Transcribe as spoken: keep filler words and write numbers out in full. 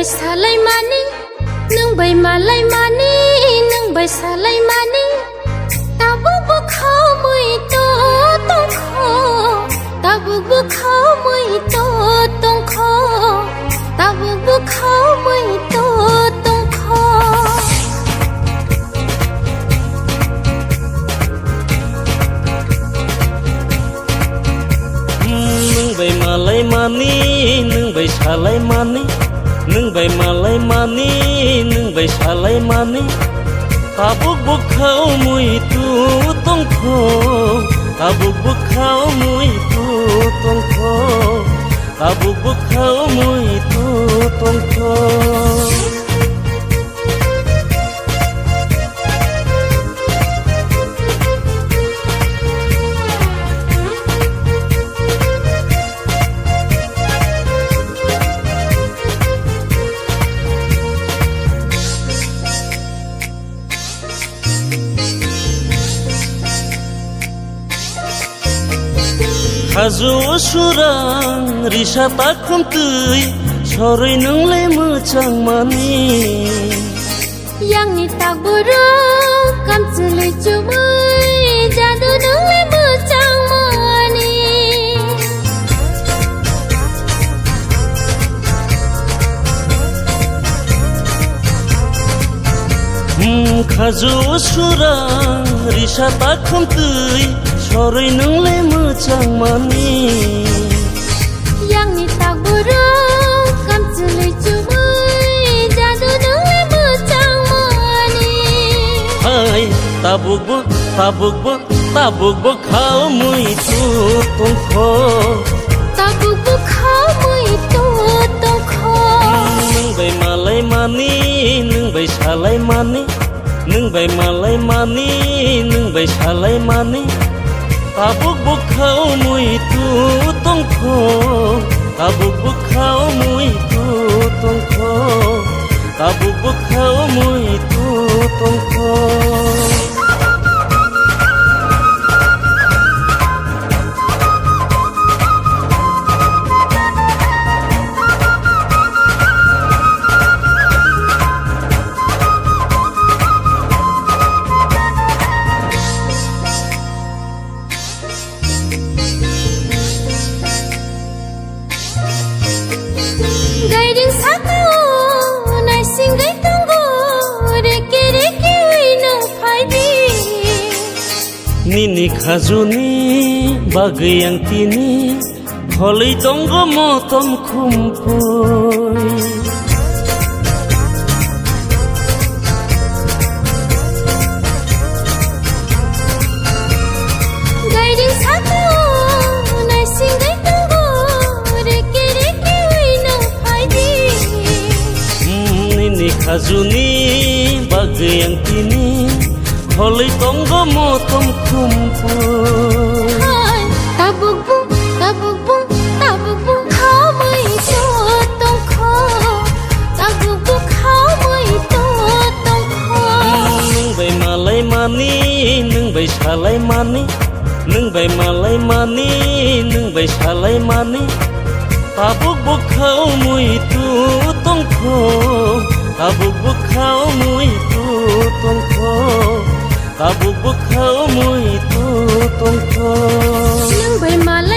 Salaimani, nwng bai malaimani, nwng bai salaimani. Tabuk bo khaumui to tongkho, tabuk bo khaumui to tongkho, tabuk bo khaumui to tongkho. Nwng bai malaimani, nwng bai salaimani, nwng bai malaimani, nwng bai salaimani. Tabuk bo khaumui tu tongkho, tabuk bo khaumui tu tongkho, tabuk bo khaumui tu tongkho. Khaju o surang risa takhum twi, sorwi nwng le mwchang mani. Yangni takborok kamchwlwi chumui, jadu nwng le mwchang mani. Hmm, khaju o surang risa takhum twi, sorwi nwng le mwchang mani. Yangni takborok kamchwlwi chumui, jadu nwng le mwchang mani. Hai, tabuk bo, tabuk bo, tabuk bo khaumui tu tongkho. Tabuk bo khaumui tu tongkho. Nwng bai malaimani, nwng bai salaimani, nwng bai malaimani, nwng bai salaimani. Tabuk bo khaumui tu tongkho, tabuk bo khaumui tu tongkho, tabuk bo khaumui tu tongkho. Gairing saka o naisingwi tongo, reke reke wi nwng phaidi. Nini khajuni bagwi ang tini kholwi tongo motom khumpui. Gairing saka o naisingwi tongo, reke reke wi nwng phaidi. Hmm, nini khajuni bagwi ang tini kholwi tongo motom khumpui. Hai, tabuk bo, tabuk bo, tabuk bo khaumui tu tongkho, tabuk bo khaumui tu tongkho. Nwng bai malaimani, nwng bai salaimani, nwng bai malaimani, nwng bai salaimani. Tabuk bo khaumui tu tongkho, tabuk bo khaumui tu tongkho, tabuk bo khaumui tu tongkho. Nwng bai malai